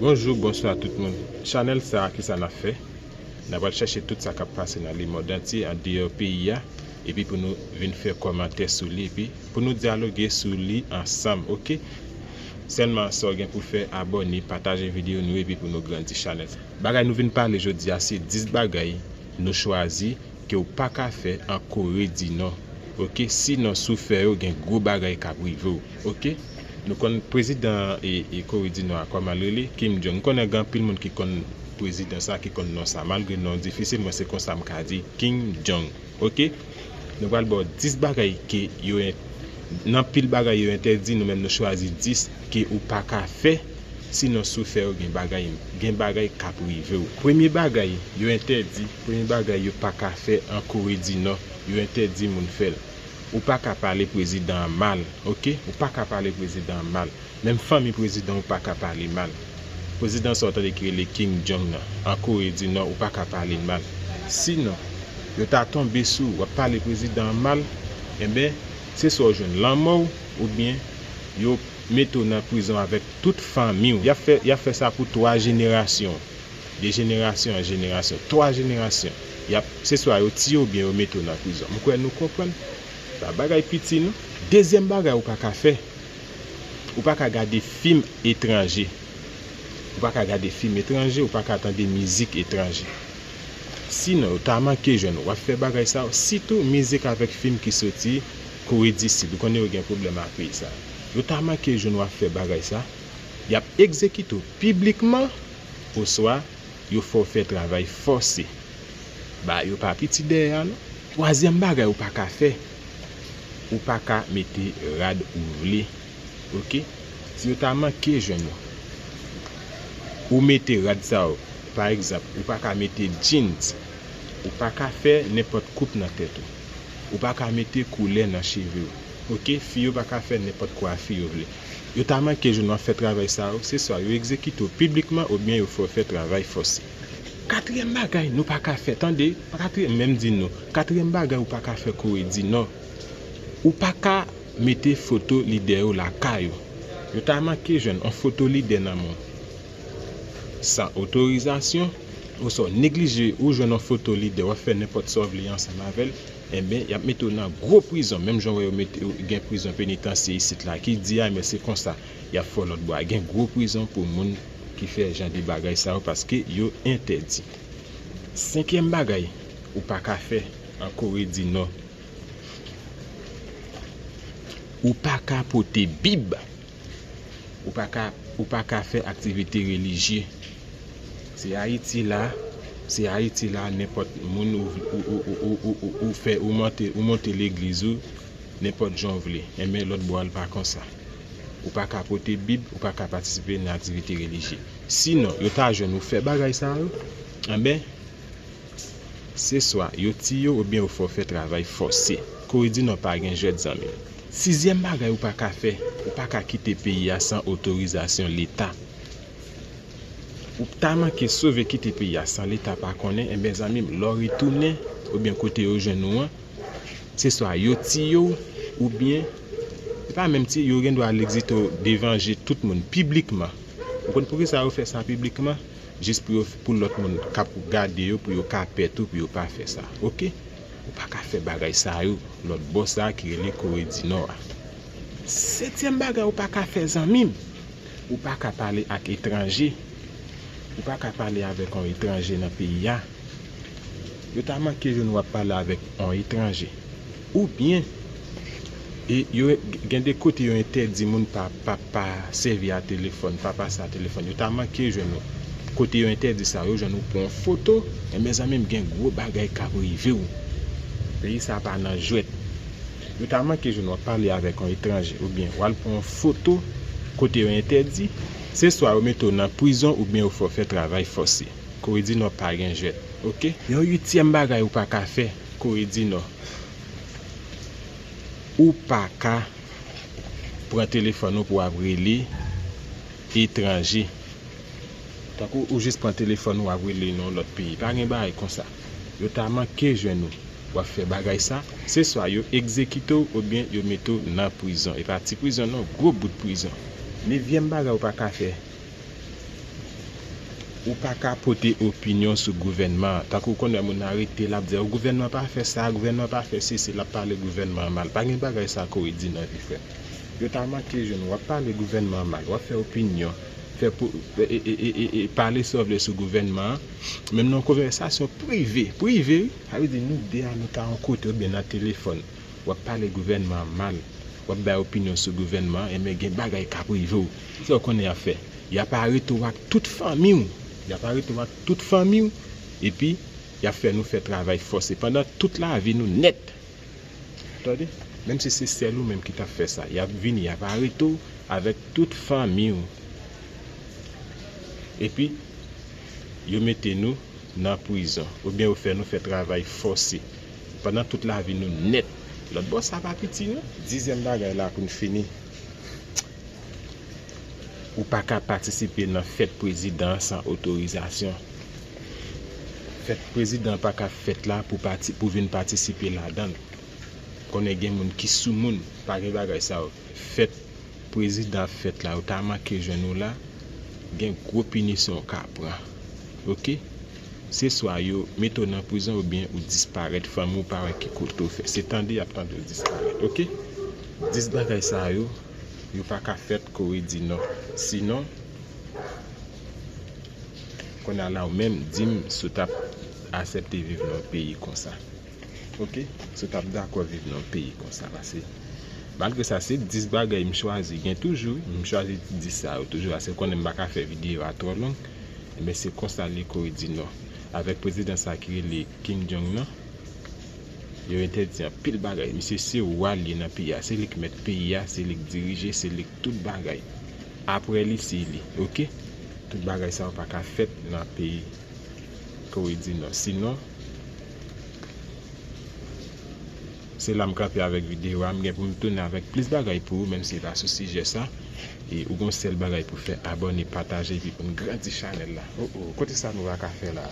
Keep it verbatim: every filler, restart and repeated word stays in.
Bonjou, bonswa tout moun. Chanèl sa a, kisa n ap fè? N ap al chèche tout sa k ap pase nan lemond antye, andeyò peyi a, epi pou nou vin fè kòmantè sou li, epi pou nou dyaloge sou li ansanm, oke? Sèlman sa w gen pou fè, abòne, pataje videyo nou, epi pou nou grandi chanèl sa. Bagay nou vin pale jodi a, se dis bagay nou chwazi ke w pa ka fè an Kore di Nò. Oke, sinon si w fè yo, gen gwo bagay k ap rive w. Oke, nou konn prezidan e, e Kore di Nò a, kòman l rele? Kim Jong. M konnen gen anpil moun ki konn prezidan sa, ki konn non sa. Malgre non difisil, mwen se konsa m ka di, Kim Jong. Oke, nou pral ba w dis bagay ke yo en-, nan pil bagay yo entèdi, nou menm nou chwazi dis ke ou pa ka fè. Sinon si w fè yo, gen bagay, gen bagay k ap rive w. Premye bagay yo entèdi, premye bagay yo pa ka fè an Kore di Nò, yo entèdi moun fè l. Ou pa ka pale prezidan an mal, oke? Ou pa ka pale prezidan an mal. Menm fanmi prezidan ou pa ka pale mal. Prezidan sa w tande ki rele Kim Jong nan, an Kore di Nò, ou pa ka pale l mal. Sinon, yo ta tonbe sou ou, w ap pale prezidan an mal, enben, se swa w jwenn lanmò w, oubyen yo mete w nan prizon avèk tout fanmi w. Y ap fè, y ap fè sa pou twa jenerasyon. De jenerasyon an jenerasyon. Twa jenerasyon. Y ap, se swa yo tiye w oubyen yo mete w nan prizon. M kwè nou konprann. Pa bagay piti, non. Dezyèm bagay ou pa ka fè, ou pa ka gade fim etranje. Ou pa ka gade fim etranje, ou pa ka tande mizik etranje. Sinon, yo ta manke jwenn ou. W ap fè bagay sa yo. Sitou mizik avèk fim ki soti Kore di Sid. Ou konnen yo gen pwoblèm ak peyi sa. Yo ta manke jwenn ou ap fè bagay sa. Y ap egzekite w piblikman, oswa yo fè w fè travay fòse. Bagay yo pa piti dèyè a, non. Twazyèm bagay ou pa ka fè, ou pa ka mete rad ou vle. Oke? Si yo ta manke jwenn ou, ou mete rad sa yo, pa egzanp, ou pa ka mete jeans, ou pa ka fè nenpòt koup nan tèt ou, ou pa ka mete koulè nan cheve w. Oke? Fi yo pa ka fè nenpòt kwafi yo vle. Yo ta manke jwenn w ap fè travay sa yo, se swa yo egzekite w piblikman oubyen yo fè w fè travay fòse. Katriyèm bagay nou pa ka fè, tande, katriyèm, menm di nou, katriyèm bagay ou pa ka fè Kore di Nò, ou pa ka mete foto lidè yo lakay ou. Yo ta manke jwenn yon foto lidè nan men w san otorizasyon, oswa w neglije ou jwenn yon foto lidè, w ap fè nenpòt sa w vle ansanm avè l, enben, y ap mete w nan gwo prizon, menm jan w wè yo mete, gen prizon penitansye isit la ki di a, men se konsa y ap fè w lòt bò a. Gen gwo prizon pou moun ki fè jan de bagay sa yo, paske yo entèdi. Senkyèm bagay ou pa ka fè an Kore di Nò, ou pa ka pote Bib. Ou pa ka, ou pa ka fè aktivite relijye. Se Ayiti la, se Ayiti la, nenpòt moun ou, ou, ou fè, ou monte, ou monte legliz ou, nenpòt jan w vle. Enben, lòt bò a l pa konsa. Ou pa ka pote Bib, ou pa ka patisipe nan aktivite relijye. Sinon, yo ta jwenn ou fè bagay sa yo, enben, se swa yo tiye w oubyen yo fè w fè travay fòse. Kore di Nò pa gen jwèt, zanmi m. Sizyèm bagay ou pa ka fè, ou pa ka kite peyi a san otorizasyon Leta. Ou ta manke sove kite peyi a san Leta pa konnen, enben zanmi m, lè w retounen, oubyen kote yo jwenn ou an, se swa yo tiye w, oubyen, se pa menm tiye, yo gen dwa al egzekite w devan je tout moun, piblikman. Ou konn poukisa yo fè sa piblikman? Jis pou yo, pou lòt moun k ap gade yo, pou yo ka pè tou, pou yo pa fè sa. Oke? Ou pa ka fè bagay sa yo, lòt bò sa a ki rele Kore di Nò a. Setyèm bagay ou pa ka fè, zanmi m, ou pa ka pale ak etranje. Ou pa ka pale avèk yon etranje nan peyi a. Yo ta manke jwenn w ap pale avèk yon etranje. Oubyen, e yo, gen de kote yo entèdi moun pa, pa, pa sèvi a telefòn, pa pase a telefòn. Yo ta manke jwenn ou. Kote yo entèdi sa, yo jwenn ou pran yon foto, enben zanmi m, gen gwo bagay k ap rive w. Peyi sa pa nan jwèt. Yo ta manke jwenn w ap pale avèk yon etranje, oubyen w al pran yon foto kote yo entèdi, se swa yo mete w nan prizon oubyen yo fè w fè travay fòse. Kore di Nò pa gen jwèt, oke? Yon uityèm bagay ou pa ka fè, Kore di Nò, ou pa ka pran telefòn ou pou w ap rele etranje. Tankou ou jis pran telefòn ou ap rele nan yon lòt peyi. Pa gen bagay konsa. Yo ta manke jwenn ou. W ap fè bagay sa, se swa yo egzekite w oubyen yo mete w nan prizon. E pa ti prizon non, gwo bout prizon. Nevyèm bagay ou pa ka fè, Ou pa ka pote opinyon sou gouvènman an. Tankou w konn wè moun arete, l ap di, "O, gouvènman pa fè sa, gouvènman pa fè sesi," l ap pale gouvènman an mal. Pa gen bagay sa Kore di Nò, vi frè. Yo ta manke jwenn ou, w ap pale gouvènman an mal, w ap fè opinyon, fè pou, e, e, e, e, e, pale sa w vle sou gouvènman an, menm nan yon konvèsasyon prive, prive, wi. Sa vle di nou de a, nou ta yon kote oubyen nan telefòn. W ap pale gouvènman an mal, w ap bay opinyon sou gouvènman an, enben gen bagay k ap rive w. Sa w konnen y ap fè? Y ap arete w ak tout fanmi w. Y ap arete w ak tout fanmi w, epi y ap fè nou fè travay fòse pandan tout lavi nou nèt. Tande? Menm si se sèl ou menm ki t ap fè sa, y ap vini, y ap arete w avèk tout fanmi w. Epi, yo mete nou nan prizon, oubyen yo fè nou fè travay fòse pandan tout lavi nou nèt. Lòt bò sa pa piti, non. Dizyèm bagay la pou n fini. Ou pa ka patisipe nan fèt prezidan an san otorizasyon. Fèt prezidan an pa ka fèt la pou pati, pou vin patisipe ladan l. Konnen gen moun ki sou moun, pa gen bagay sa yo. Fèt prezidan ap fèt la, ou ta manke jwenn ou la, gen gwo pinisyon ou ka pran. Oke? Se swa yo mete w nan prizon oubyen ou disparèt, fanmi w pa wè ki kote w fè. Se tande y ap tande w disparèt, oke? Dis bagay sa yo, yo pa ka fèt Kore di Nò. Sinon, kounye a la ou menm, di m si w t ap aksepte viv nan yon peyi konsa. Oke? Si w t ap dakò viv nan yon peyi konsa, pase malgre sa, se dis bagay m chwazi gen toujou, wi. M chwazi dis sa yo toujou, pase konnen m pa ka fè videyo a twò long. Men se konsa l ye Kore di Nò. Avèk prezidan sa ki rele Kim Jong nan, yo entèdi anpil bagay. Misye se wa l ye nan peyi a. Se li k mèt peyi a, se li k dirije, se li k tout bagay. Apre li, se li. Oke? Tout bagay sa yo pa ka fèt nan peyi Kore di Nò. Sinon, se la m kanpe avèk videyo a. M gen pou m tounen avèk plis bagay pou ou, menm si e pa sou sijè sa. E ou gon sèl bagay pou fè, abòne, pataje, epi pou n grandi chanèl la. O, o, kote sa nou pa ka fè la?